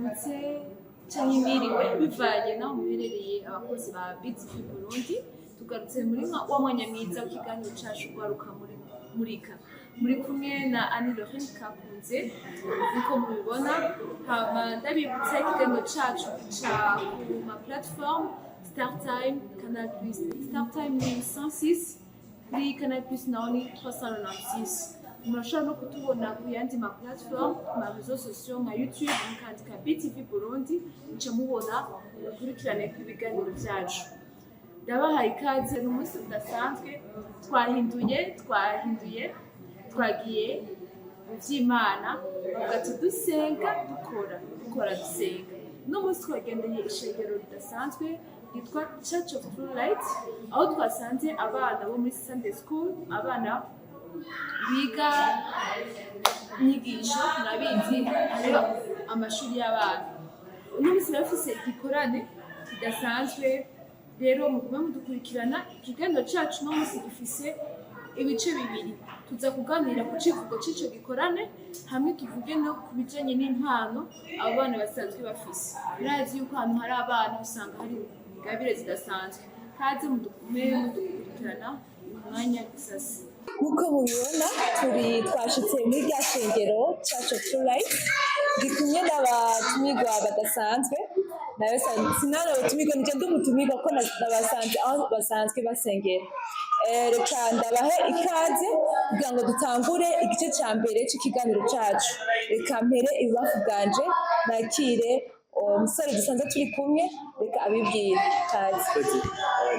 Mwaramutse canke mwiriwe, bivanye naho muherereye. Abakozi ba BTV Burundi, tugarutse muri wa mwanya mwiza w'ikiganiro cacu Rwaruka muri murika. Muri kumwe na Annie Lorraine Kakunze nkuko mubibona. Hama ndabibutsa, ikiganiro cacu gica ku ma platform Star Time, Canal Plus. Star Time ni 106, kuri Canal Plus naho ni 396. Murashobora no kutubona ku yandi ma platform, ku ma réseaux sociaux nka YouTube, mukandika BTV Burundi, muca mubona urukurikirane rw'ibiganiro vyacu. Ndabahaye ikaze. Ni umunsi udasanzwe, twahinduye, twagiye mu vy'Imana. Bavuga ati dusenga dukora, dukora dusenga. Uno munsi twagendeye ishengero ridasanzwe ryitwa Church of True Light, aho twasanze abana bo muri Sunday School, abana biga inyigisho. Murabizi, hariho amashuri y'abana. Uno munsi bafise igikorane kidasanzwe. Rero mugume mudukurikirana. Ikiganiro cacu uno munsi gifise ibice bibiri. Tuza kuganira ku civugo c'ico gikorane, hamwe tuvuge no ku bijanye n'impano abo bana basanzwe bafise. Murazi yuko ahantu hari abana usanga hari ingabire zidasanzwe. Kaze, mudugume mudukurikirana umwanya isasi. Nk'uko mubibona, turi twashitse muri rya shengero Church of True Light. Ndi kumwe n'abatumirwa badasanzwe. Nawe sinari abatumirwa, nije ndi umutumirwa ko nabasanze aho basanzwe basengera. Reka ndabahe ikaze kugira ngo dutangure igice ca mbere c'ikiganiro cacu. Reka mpere ibubamfu bwanje, nakire umusore dusanzwe turi kumwe. Reka abibwire. Kaze. Murakoze.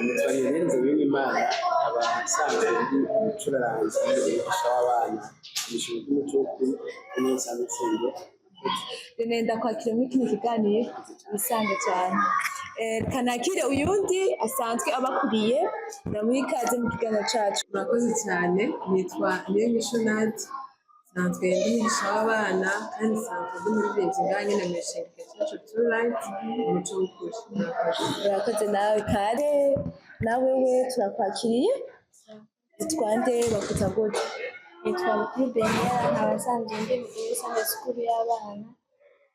Nitwa Nirenze Uwimana, nkaba nsanzwe ndi umucuraranzi n'umwigisha w'abana mw'ishuri ry'umuco w'ukuri niho nsanzwe nsengera. Rene, ndakwakira muri kino kiganiro, wisange cyane. Reka nakire uyundi asanzwe abakuriye. Ndamuha ikaze mu kiganiro cacu. Murakoze cyane. Nitwa Niyonyishu Nadia, nsanzwe ndi umwigisha w'abana kandi nsanzwe ndi umuririmbyi ngaha nyene mw'ishengero Church of True Light, umuco w'ukuri. Murakoze. Urakoze nawe kare. Nawe we turakwakiriye. Witwa nde? Bakwita gute? Nitwa Bukuru Beniya, nkaba nsanzwe ndi muri Sunday School y'abana,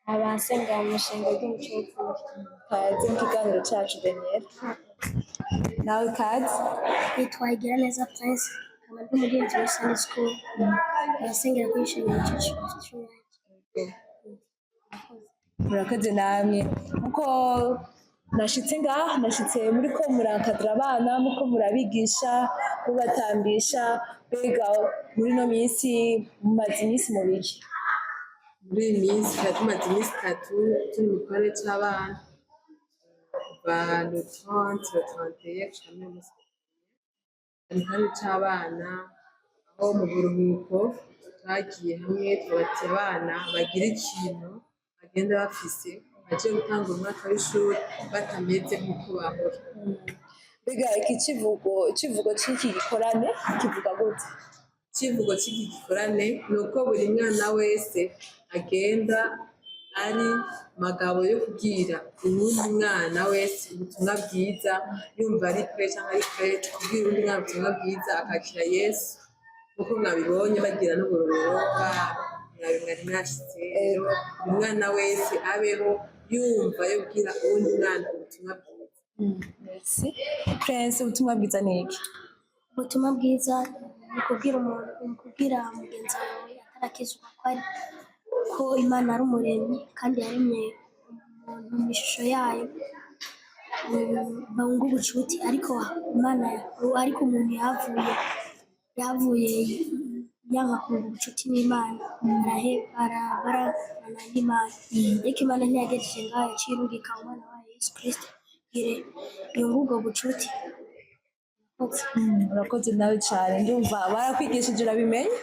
nkaba nsengera mu ishengero ry'umuco w'ukuri. Kaze mu kiganiro cacu, Daniel. Nawe kaze. Nitwa Igiraneza Prince, nkaba ndi umuririmbyi muri Sunday School, nkaba nsengera kuri ishengero Church of True Light. Murakoze namwe. Nkuko nashitse ngaha, nashitse muri ko murankadira abana, muko murabigisha, mubatambisha. Mbega muri ino minsi mumaze iminsi mu biki? Muri iyi minsi twari tumaze iminsi 3 turi mu gikorane c'abana, kuva le 30, le 31 gushika n'uyu munsi. Mu gikorane c'abana, aho mu buruhuko twagiye hamwe twabatiye abana bagira ikintu bagenda bafise, baje gutangura umwaka w'ishuri batameze nk'uko bahora. Mbega iki civugo, icivugo c'iki gikorane kivuga gute? Icivugo c'iki gikorane ni uko buri mwana wese agenda ari magabo yo kubwira uwundi mwana wese ubutumwa bwiza, yumva ari prêt canke ari prête kubwira uwundi mwana ubutumwa bwiza, akakira Yesu. Nkuko mwabibonye, bagira n'uburorero bwabo, mwari mwashitse. Rero buri mwana wese abeho yumva yobwira uwundi mwana ubutumwa bwiza. Merci. Prince, ubutumwa bwiza ni iki? Ubutumwa bwiza ni ukubwira umuntu, ni ukubwira mugenzi wawe atarakizwa ko ari ko Imana ari umuremyi kandi yaremye umuntu mu ishusho yayo, bunga ubucuti. Ariko Imana, ariko umuntu yavuye yanka kunga ubucuti n'Imana, arabarana n'Imana. Ariko Imana ntiyagejeje ngaho, yaciye irungika umwana wayo Yesu Kristo kugira yunge ubwo bucuti. Murakoze. Urakoze nawe cyane. Ndumva barakwigishije, urabimenya.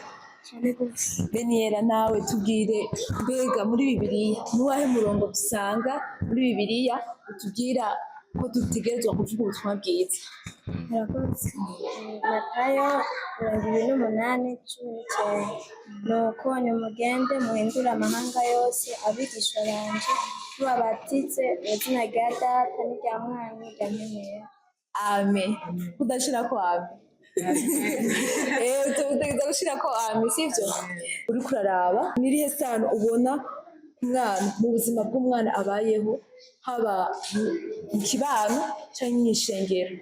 Cyane rwose. Beniyera, nawe tubwire, mbega muri Bibiliya nuwahe murongo dusanga muri Bibiliya utubwira ko dutegerezwa kuvuga ubutumwa bwiza? Murakoze. Matayo 28:19: "Nuko nimugende muhindure amahanga yose abigishwa banje, mubabatize mu izina rya Data n'irya Mwana n'irya Mpwemu Yera." Amen. Kudashirako amen, utegereza gushirako amen, sivyo? Uriko uraraba, nirihe sano ubona? Mwana mu buzima bw'umwana abayeho, haba mu kibano canke mw'ishengero,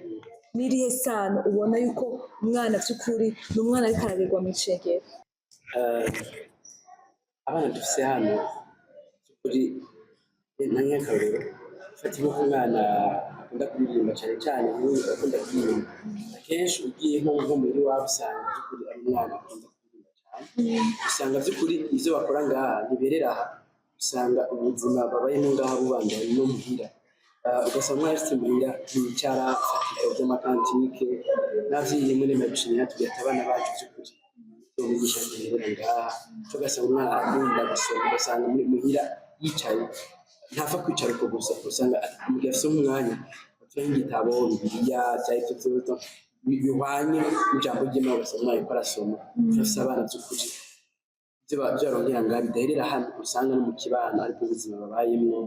n'irihe sano ubona yuko umwana vy'ukuri ni umwana ariko ararerwa mw'ishengero? Abana dufise hano kuri nka nk'akarorero fata nk'umwana akunda kuririmba cyane cyane, nk'uyu akunda kuririmba. Akenshi ugiye nko muhira iwabo, usanga by'ukuri ari umwana akunda kuririmba cyane. Usanga by'ukuri ivyo bakora ngaha ntiberera aha, usanga ubuzima babayemo ngaha bubandanya no muhira. Ugasanga umwana ashitse muhira ntiyicara, afata ibitabo vy'ama cantiques n'abavyeyi rimwe rimwe babishimira, tugahita abana bacu by'ukuri tubigisha ntiberera ngaha. Ugasanga umwana arakunda gusoma, ugasanga muri muhira yicaye ntapfa kwicara uko gusa. Usanga mu gihe afise nk'umwanya atura nk'igitabo, Bibiliya, vyari ivyo vyose bihwanye n'ijambo ry'Imana, ugasanga umwana ariko arasoma. Turafise abana vy'ukuri ivyo barongera ngaha bidaherera hano, usanga no mu kibano aribwo buzima babayemwo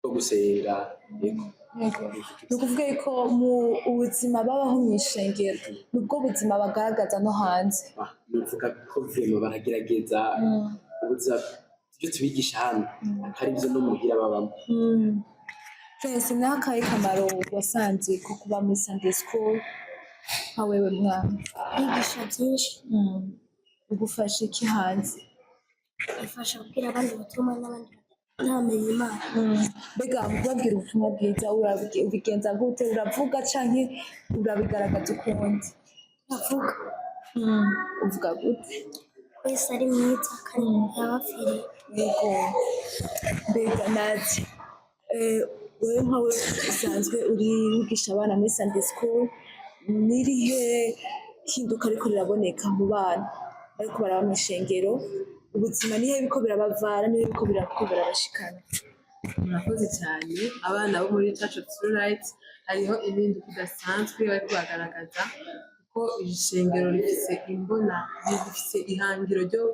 bwo gusenga, yego. Ni ukuvuga yuko mu ubuzima babaho mw'ishengero nibwo buzima bagaragaza no hanze. Ah, nuvuga ko vraiment baragerageza, ubuzima ibyo tubigisha hano atari byo no muhira babamo. Prince, ni akahe kamaro wasanze ko kuba muri Sunday school nka wewe mwana? Kwigisha byinshi. Bigufasha iki hanze? Bifasha kubwira abandi ubutumwa n'abandi bataramenya Imana. Mbega mu kubabwira ubutumwa bwiza ubigenza gute? Uravuga canke urabigaragaza ukundi? Bavuga. Uvuga gute? Wese ari mwiza kandi yabapfiriye. Yego. Mbega Nadia, wewe nkawe usanzwe uri wigisha abana muri Sunday school, nirihe hinduka ariko riraboneka mu bana bariko baraba mw'ishengero? Ubuzima nihe biriko birabavana, nihe biriko birabashikana? Murakoze cyane. Abana bo muri Church of True Light hariho impinduka idasanzwe bariko bagaragaza, kuko iri shengero rifise imbona, rifise ihangiro ryo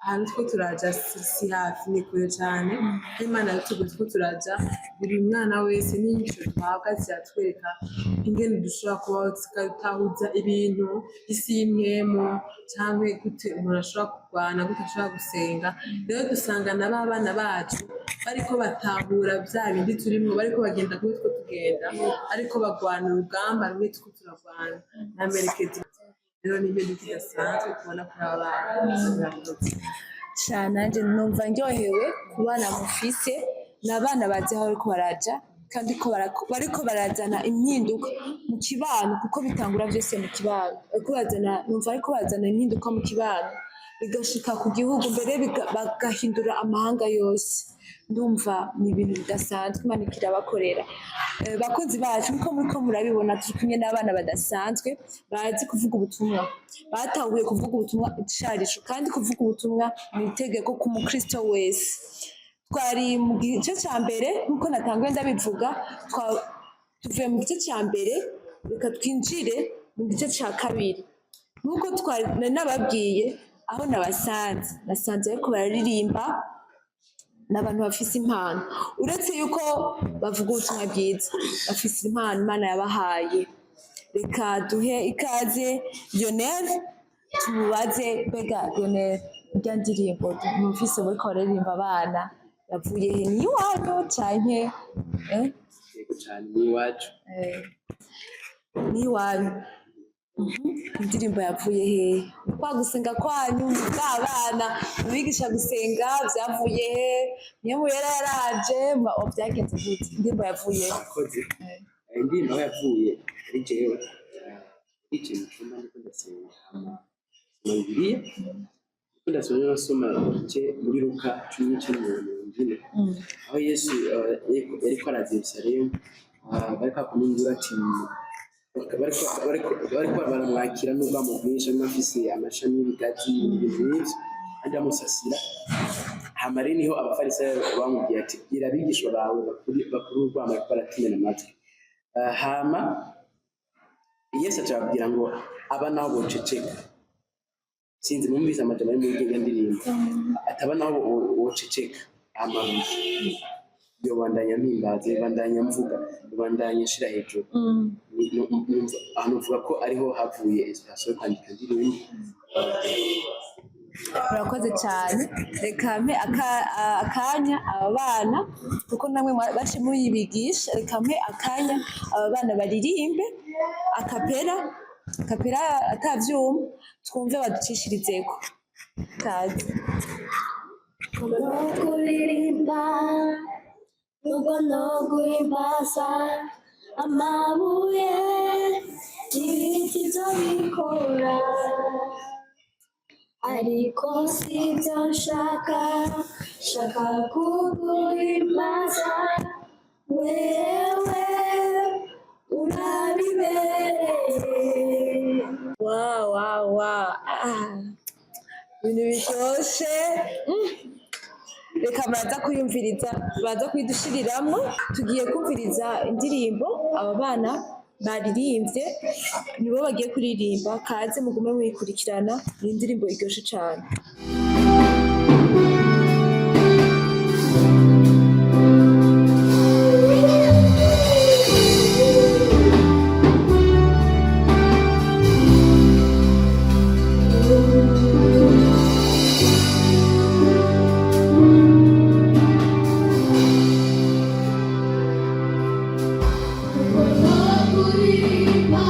ahantu two turaja si hafi, ni kure cyane. N'Imana yatuguze ko turaja. Buri mwana wese n'inyigisho duhabwa ziratwereka ingene dushobora kubaho, tukatahuza ibintu isi y'impwemu, canke gute umuntu ashobora kurwana, gute ashobora gusenga. Rero dusanga na ba bana bacu bariko batahura vya bindi turimwo, bariko bagenda kuri two tugenda, ariko bagwana urugamba rumwe turiko turagwana nta merekezi. Rero ni impinduka idasanzwe kubona kuri aba bana. Murakoze. Cane, nanje numva ndyohewe ku bana mufise. Ni abana bazi aho bariko baraja kandi ko bariko barazana impinduka mu kibano, kuko bitangura vyose mu kibano. Bariko bazana, numva bariko bazana impinduka mu kibano, bigashika ku gihugu, mbere bagahindura amahanga yose. Ndumva ni ibintu bidasanzwe Imana ikirabakorera. Bakunzi bacu, nkuko muriko murabibona, turi kumwe n'abana badasanzwe bazi kuvuga ubutumwa, batahuye kuvuga ubutumwa icarico, kandi kuvuga ubutumwa ni itegeko ku mukristo wese. Twari mu gice ca mbere, nkuko natanguye ndabivuga, tuvuye mu gice ca mbere, reka twinjire mu gice ca kabiri. Nkuko twari nari nababwiye, aho nabasanze, nasanze bariko bararirimba. Ni abantu bafise impano, uretse yuko bavuga ubutumwa bwiza, bafise impano Imana yabahaye. Reka duhe ikaze Lionel, tumubaze: mbega Lionel, irya ndirimbo numvise bariko bararirimba abana yavuye he? Ni iwanyu canke eh? Yego cyane, ni iwacu. Ni iwanyu. Indirimbo yavuye hehe? Ni kwa gusenga kwanyu? Ni bwa bana mubigisha gusenga? Vyavuye he? Niyo muyera yaraje byagenze gute? Indirimbo yavuye he? Akoze indirimbo aho yavuye ari jewe nicaye mu cyumba ndiko ndasenga, hama nsoma Bibiliya, ndiko ndasoma, nasoma igice muri Luka 19:40, aho Yesu yariko araza i Yerusalemu, bariko bakoma induru ati bariko baramwakira n'ubwamo bwinshi, arimo afise amashami y'ibigazi, ibintu nk'ivyo, kandi bamusasira. Hama rero niho abafarisayo bamubwiye ati: "Bwira abigishwa bawe bakuri urwamo, bariko baratumena amatwi." Hama Yesu aca ababwira ngo aba naho boceceka. Sinzi mwumvise amajambo ari muri iyo ndirimbo, ataba naho boceceka amabuye yobandanya mpimbaza, yobandanya mvuga, yobandanya nshira hejuru. Ahantu mvuga ko ariho havuye inspiration yo kwandika indirimbo. Murakoze cyane. Reka mpe akanya aba bana, kuko namwe bace muyibigisha. Reka mpe akanya aba bana baririmbe a cappella, a cappella atavyuma, twumve baducishirizeko. Kaze. No kuririmba nubwo no guhimbaza, amabuye n'ibiti byo bikora, ariko sibyo nshaka, nshaka kuguhimbaza wewe urabibereye. Wow. Ah, ibintu biryoshe. Reka muraza kuyumviriza, baza kuyidushiriramwo. Tugiye kumviriza indirimbo aba bana baririmbye, nibo bagiye kuririmba. Kaze mugume muyikurikirana, ni indirimbo iryoshe cane. Kuririmba,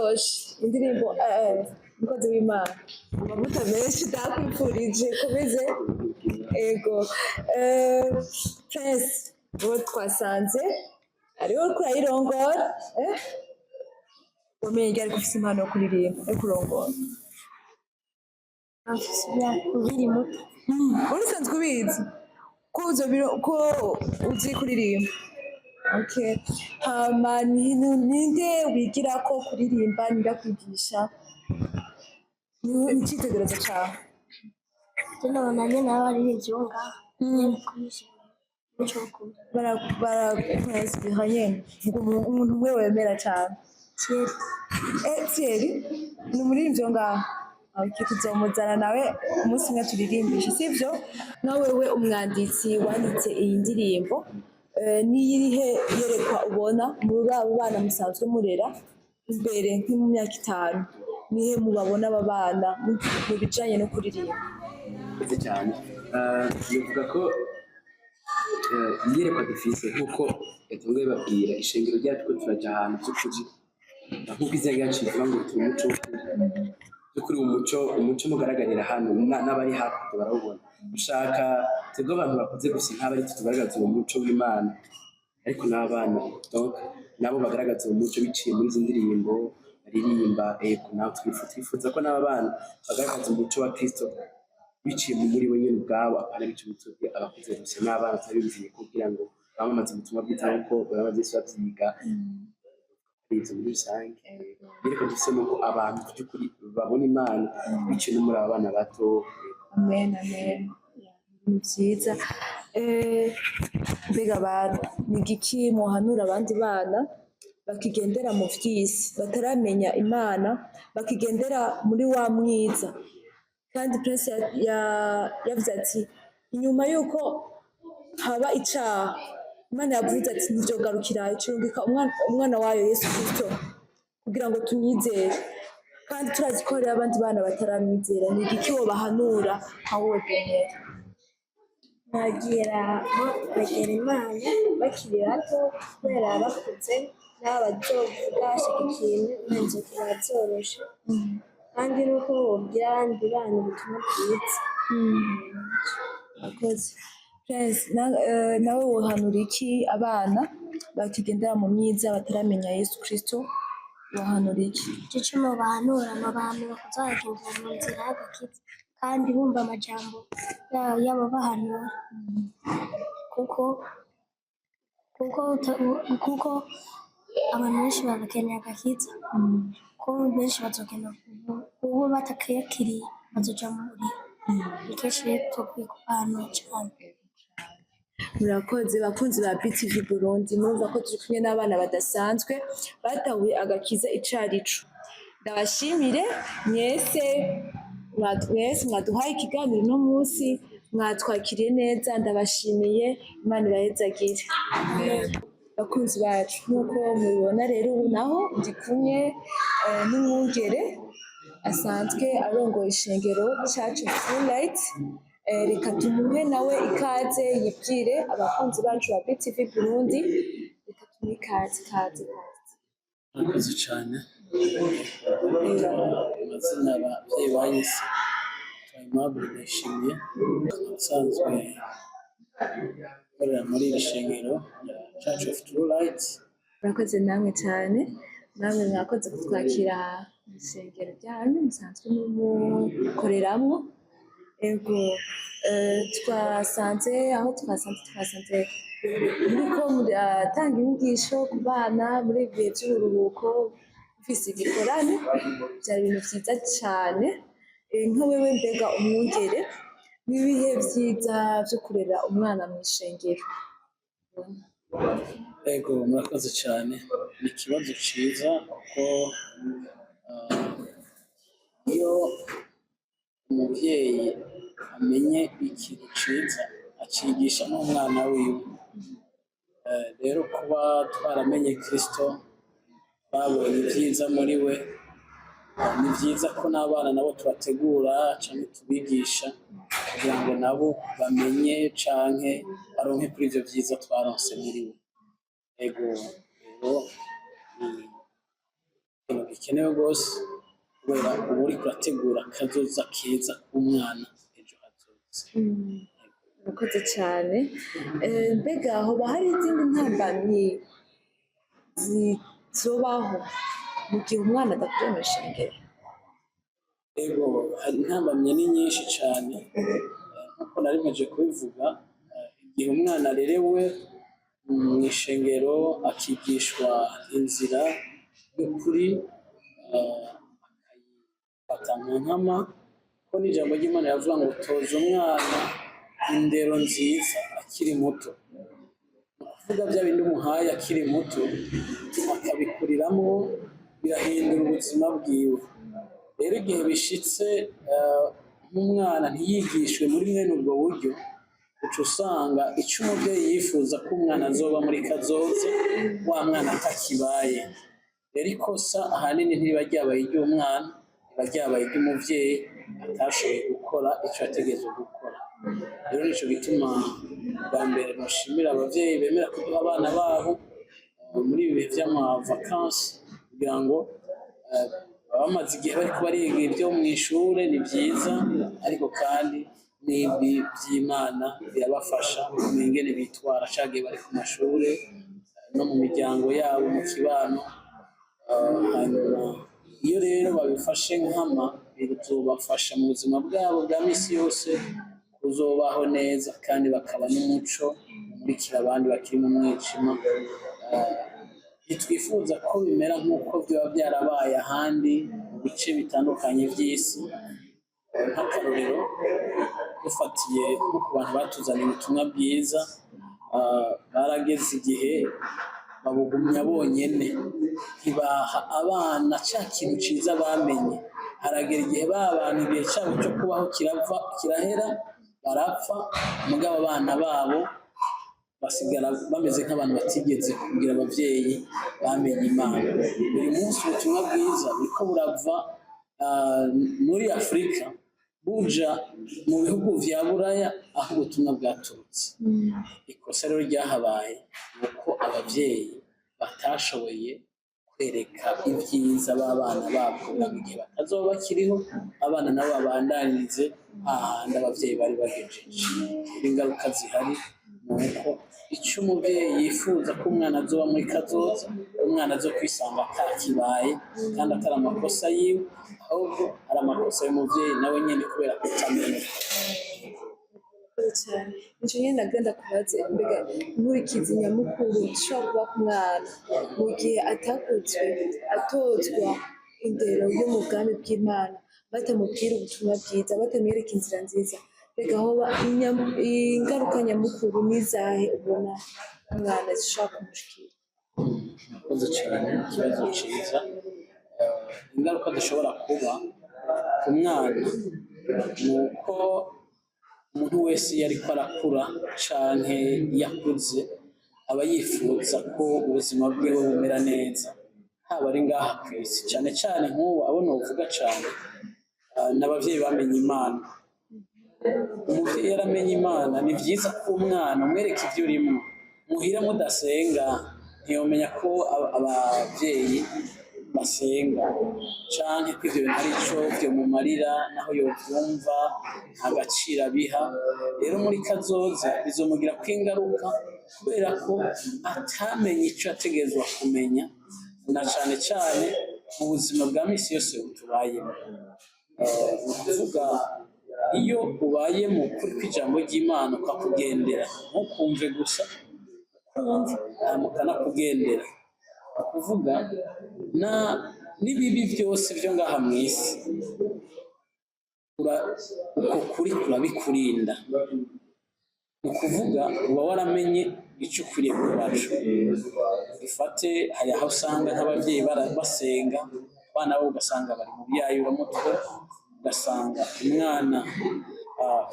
Biraryoshe indirimbo, umukozi w'Imana, amavuta menshi ndakwifurije, komeze. Ego. Prince, uwo twasanze ariwe uriko urayirongora, wamenye ryari ko ufise impano yo kuririmba, yo kurongora? Mfise imyaka nkiri muto. Wari usanzwe ubizi ko ko uzi kuririmba? Okay. Hama ninde wigira ko kuririmba? Ninde akwigisha? Ni icyitegererezo cawe? Je nabona nyene abaririmbyi bo ngaho nyene kuri nico gukunda. Barakwinspira nyene. Vuga umuntu umwe wemera cane. Thierry. Thierry ni umuririmbyi wo ngaho. Okay, tuzomuzana nawe umunsi umwe turirimbishe, sivyo? Nka wewe umwanditsi wanditse iyi ndirimbo, niyihe yerekwa ubona muri abo bana musanzwe murera imbere, nko mu myaka 5, nihe mubabona aba bana mu bijanye no kuririmba? Murakoze cyane. Bivuga ko iyerekwa dufise, nk'uko yatanguye babwira ishengero ryacu, ko turaja ahantu by'ukuri, nk'uko izina ryacu rivuga ngo turi umuco w'ukuri. By'ukuri umuco mugaragarira hano, n'abari hakurya barawubona. Dushaka twebwe abantu bakuze gusa nk'abo ari twe tugaragaza uwo muco w'Imana, ariko n'abana, donc nabo bagaragaza uwo muco biciye muri izi ndirimbo baririmba. Ego, nawe twifuza ko n'aba bana bagaragaza umuco wa Kristo biciye muri bo nyene ubwabo, apana biciye muri twebwe abakuze gusa. N'abana turabiyumviye kugira ngo bamamaze ubutumwa bwiza nk'uko bamaze iminsi bavyiga. Ivyo muri rusange yereka dufise nuko abantu by'ukuri babona Imana biciye no muri aba bana bato. Amen, amen. Ni byiza. Mbega abantu, ni igiki muhanura abandi bana bakigendera mu vy'isi, bataramenya Imana, bakigendera muri wa mwiza? Kandi Prince yavuze ati inyuma y'uko haba icaha, Imana yavuze ati ntivyogarukira, icurungika umwana wayo Yesu Kristo kugira ngo tumwizere. Kandi turazi ko hariho abandi bana bataramwizera. Ni igiki wobahanura nka wowe Benera? Bagira bo kwegera Imana bakiri bato, kubera bakuze n'abo bazovuga bashaka ikintu, Imana izokora vyoroshe, kandi nuko bobwira abandi bana ubutumwa bwiza. Murakoze. Prince, nawe wohanura iki abana bakigendera mu myiza, bataramenya Yesu Kristo? Wohanura iki? Ico nobahanura, nobahanura kuza baragendera mu nzira y'agakiza kandi bumva amajambo y'ababahanura, kuko abantu benshi barakeneye agakiza, ko benshi bazogenda ubu batakiyakiriye bazoja mu muriro. Ni kenshi rero tugakwiye kubahanura cane. Murakoze, bakunzi ba BTV Burundi. Murumva ko turi kumwe n'abana badasanzwe batahuye agakiza icarico. Ndabashimire mwese, mwese mwaduhaye ikiganiro uno munsi, mwatwakiriye neza, ndabashimiye. Imana ibahezagire. Bakunzi bacu, nk'uko mubibona rero, ubu naho ndi kumwe n'umwungere asanzwe arongoye ishengero Church of True Light. Reka tumuhe nawe ikaze yibwire abakunzi bacu ba BTV Burundi. Reka tumuhe ikaze. Ikaze, ikaze. Murakoze cyane. Amazina ababyeyi banyise Aimable Ndayishimiye, usanzwe nkorera muri iri shengero rya Church of True Light. Murakoze namwe cyane, namwe mwakoze kutwakira mu isengero ryanyu musanzwe mukoreramwo. Ego, twasanze aho twasanze muriko muratanga inyigisho ku bana muri ibi bihe by'uburuhuko, mufise igikorane. Byari ibintu vyiza cyane. Nka wewe mbega umwungere, n'ibihe vyiza vyo kurera umwana mu ishengero? Ego, murakoze cyane, ni ikibazo cyiza kuko iyo umubyeyi amenye ikintu cyiza acigisha n'umwana wiwe. Rero kuba twaramenye Kristo, babonye ibyiza muri we, ni byiza ko n'abana nabo tubategura canke tubigisha kugira ngo nabo bamenye canke baronke kuri ivyo vyiza twaronse muri we. Ego, rero ni ikintu gikenewe rwose, kubera uba uriko urategura akazoza keza k'umwana ejo hazoza. Murakoze cyane. Mbega hoba hari izindi ntambamyi zizobaho mu gihe umwana adakuriye mu ishengero? Ego, hari intambamyi, ni nyinshi cyane. Nk'uko nari maze kubivuga, igihe umwana arerewe mu ishengero, akigishwa inzira y'ukuri, akayifata nka nkama, ko n'ijambo ry'Imana riravuga ngo toza umwana indero nziza akiri muto. Ni ukuvuga bya bindi umuhaye akiri muto akabikuriramo, birahindura ubuzima bwiwe. Rero igihe bishitse, nk'umwana ntiyigishwe muri mwene ubwo buryo, uca usanga icyo umubyeyi yifuza ko umwana azoba muri kazoza, wa mwana atakibaye. Rero ikosa ahanini ntiriba ryabaye iry'umwana, riba ryabaye iry'umuvyeyi atashoboye gukora ico yategerezwa gukora. Rero nico gituma bwa mbere mushimira abavyeyi bemera kuduha abana babo muri ibi bihe vy'amavakansi, kugira ngo baba bamaze igihe bariko bariga ibyo mw'ishure, ni vyiza, ariko kandi n'ibi vy'Imana birabafasha kumenya ingene bitwara cagihe bari ku mashure no mu miryango yabo, mu kibano. Hanyuma iyo rero babifashe nkama, bizobafasha mu buzima bwabo bwa misi yose kuzobaho neza, kandi bakaba n'umuco umurikira abandi bakiri mu mwijima. Ntitwifuza ko bimera nk'uko byaba byarabaye ahandi mu bice bitandukanye by'isi. Nk'akarorero, dufatiye nko ku bantu batuzaniye ubutumwa bwiza, barageze igihe babugumya bonyene, ntibaha abana ca kintu ciza bamenye. Haragera igihe ba bantu igihe cabo cyo kubaho kirava kirahera, barapfa, mugabo abana babo basigara bameze nk'abantu batigeze kugira abavyeyi bamenye Imana. Uyu munsi ubutumwa bwiza buriko burava muri Afurika buja mu bihugu vya Buraya aho ubutumwa bwaturutse. Ikosa rero ryahabaye ni uko abavyeyi batashoboye kwereka ibyiza b'abana babo, kugira ngo igihe batazoba bakiriho, abana nabo babandanirize hahandi abavyeyi bari bagejeje. Ingaruka zihari ni uko icyo umubyeyi yifuza ko umwana azoba muri kazoza, umwana azo kwisanga atakibaye, kandi atari amakosa yiwe, ahubwo ari amakosa y'umuvyeyi nawe nyene kubera kutamenya. Murakoze cyane. Nico nyene nagenda kubaze: mbega inkurikizi nyamukuru ishobora kuba ku mwana mu gihe atakuzwe atozwa indero yo mu bwami bw'Imana, batamubwira ubutumwa bwiza, batamwereka inzira nziza, mbega hoba ingaruka nyamukuru n'izahe ubona umwana zishobora kumushikira? Murakoze cyane, ikibazo cyiza. Ingaruka zishobora kuba ku mwana ni uko umuntu wese iyo ariko arakura canke yakuze, aba yifuza ko ubuzima bwiwe bumera neza, haba ari ngaha ku isi. Cane cane nk'ubu abo novuga cane, n'abavyeyi bamenye Imana. Umuvyeyi yaramenye Imana, ni vyiza ko umwana umwereka ivyo urimwo. Muhira mudasenga, ntiyomenya ko abavyeyi basenga, canke ko ivyo bintu ari ico vyomumarira. Naho yovyumva, nta gaciro abiha. Rero muri kazoza bizomugirako ingaruka, kubera ko atamenye ico yategerezwa kumenya, na cane cane mu buzima bwa misi yose tubayemo. Ni ukuvuga iyo ubaye mu kuri kw'ijambo ry'Imana, ukakugendera, ntukumve gusa, ukumva hanyuma ukanakugendera, ni ukuvuga na n'ibibi byose byo ngaha mu isi, uko kuri kurabikurinda. Ni ukuvuga uba waramenye icyo ukwiriye kubaco. Dufate hari aho usanga nk'ababyeyi basenga, abana babo ugasanga bari mu byayuramutwe, ugasanga umwana,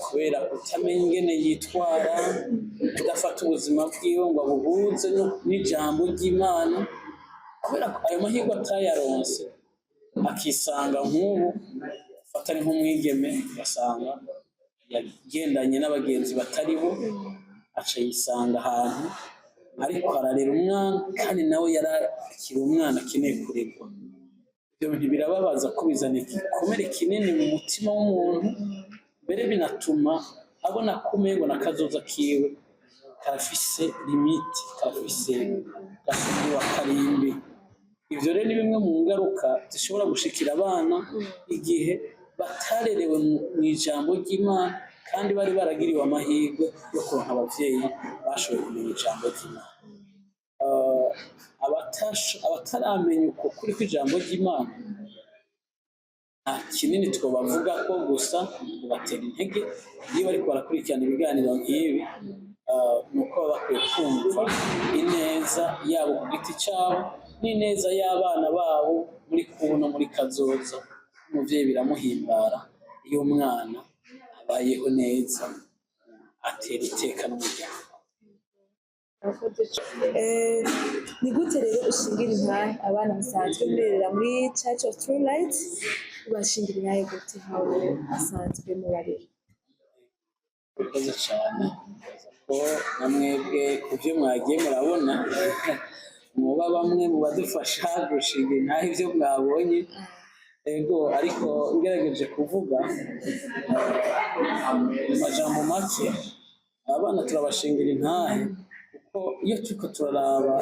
kubera kutamenya ingene yitwara, kudafata ubuzima bwiwe ngo abuhuze n'ijambo ry'Imana, kubera ko ayo mahirwe atayaronse, akisanga nk'ubu fata ari nk'umwigeme, ugasanga yagendanye n'abagenzi batari bo, aca yisanga ahantu ariko ararera umwana, kandi nawe yari akiri umwana akeneye kuregwa. Ibyo bintu birababaza ko bizana igikomere kinini mu mutima w'umuntu, mbere binatuma abona ko umengo na kazoza kiwe karafise limite, karafise gasumbiwa karimbi. Ivyo rero ni bimwe mu ngaruka zishobora gushikira abana igihe batarerewe mw'ijambo ry'Imana, kandi bari baragiriwe amahirwe yo kuronka abavyeyi bashoboye kumenya ijambo ry'Imana. Abataramenya uko kuri kw'ijambo ry'Imana, nta kinini twobavuga ko, gusa kubatera intege iyo bariko barakurikirana ibiganiro nk'ibi, ni uko baba bakwiye kumva ineza yabo ku giti cyabo n'ineza y'abana babo muri kubu no muri kazoza. Umuvyeyi biramuhimbara iyo umwana abayeho neza, atera iteka n'umuryango. Ni gute rero ushingira intahe abana musanzwe murerera muri Church of True Light? Ubashingira intahe gute nkawe asanzwe mubarera? Murakoze cyane, ko na mwebwe ku byo mwagiye murabona muba bamwe mu badufasha gushinga intahe ibyo mwabonye. Ego, ariko ngerageje kuvuga mu majambo make, abana turabashingira intahe kuko iyo turiko turaraba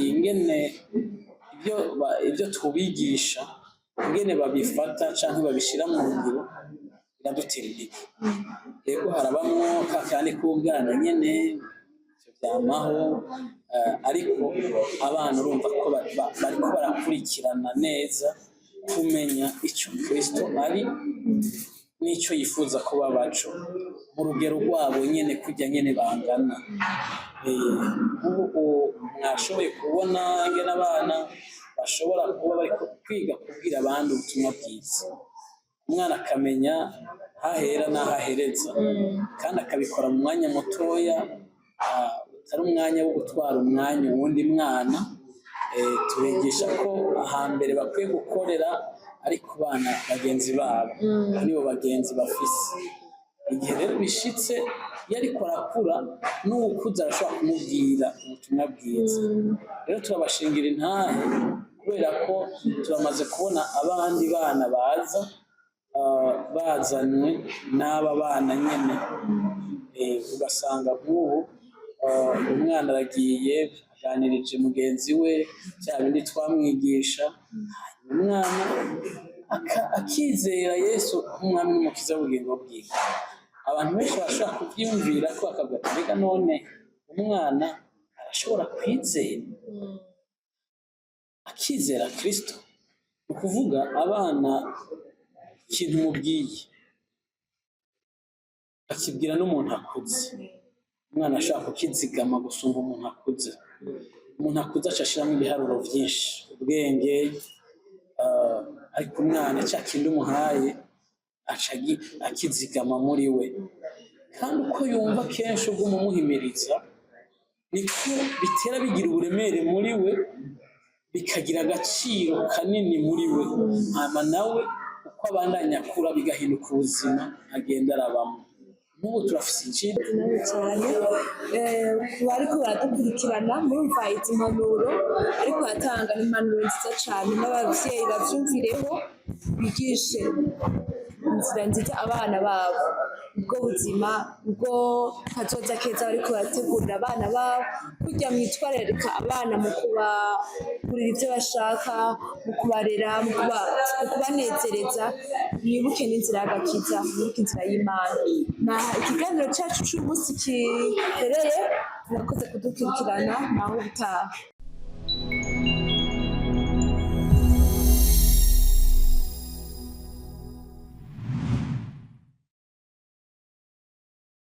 ingene ibyo tubigisha, ingene babifata canke babishira mu ngiro, biradutera intege. Yego, harabamwo ka kandi k'ubwana nyene, ivyo vyamaho, ariko abana urumva ko bariko barakurikirana neza kumenya ico Kristo ari n'ico yifuza ko babaco mu rugero rwabo nyene, kurya nyene bangana. Nk'ubu mwashoboye kubona ingene abana bashobora kuba bariko kwiga kubwira abandi ubutumwa bwiza, umwana akamenya hahera n'aho ahereza, kandi akabikora mu mwanya mutoya, utari umwanya wo gutwara umwanya uwundi mwana. Tubigisha ko ahambere bakwiye gukorera ari ku bana bagenzi babo, nibo bagenzi bafise. Igihe rero bishitse iyo ariko arakura, n'uwukuze arashobora kumubwira ubutumwa bwiza. Rero turabashingira intahe kubera ko turamaze kubona abandi bana baza bazanywe n'aba bana nyene. Ugasanga nk'ubu umwana aragiye aganirije mugenzi we bya bindi twamwigisha, hanyuma umwana akizera Yesu nk'umwami n'umukiza w'ubugingo bwiwe. Abantu benshi barashobora kuvyiyumvira ko bakavuga ati: "Mbega none umwana arashobora kwizera, akizera Kristo?" Ni ukuvuga abana, ikintu umubwiye akibwira n'umuntu akuze, umwana ashobora kukizigama gusumba umuntu akuze. Umuntu akuze aca ashiramo ibiharuro vyinshi, ubwenge, ariko umwana ca kindi umuhaye aca akizigama muri we. Kandi uko yumva kenshi uguma umuhimiriza, niko bitera bigira uburemere muri we, bikagira agaciro kanini muri we. Hama nawe uko abandanya akura, bigahinduka ubuzima agenda arabamo. Nk'ubu turafise icigwa Nawe cyane, ku bariko baradukurikirana, murumva izi mpanuro ariko aratanga ni impanuro nziza cyane, n'abavyeyi bavyumvireho, bigishe inzira nziza abana babo. Ubwo buzima ubwo kazoza keza bariko barategurira abana babo, kurya mwitwararika abana mu kubagurira ibyo bashaka, mu kubarera, mu kubanezereza, mwibuke n'inzira y'agakiza, mwibuke inzira y'Imana. Naha ikiganiro cyacu c'uyu munsi kihereye. Murakoze kudukurikirana, naho ubutaha.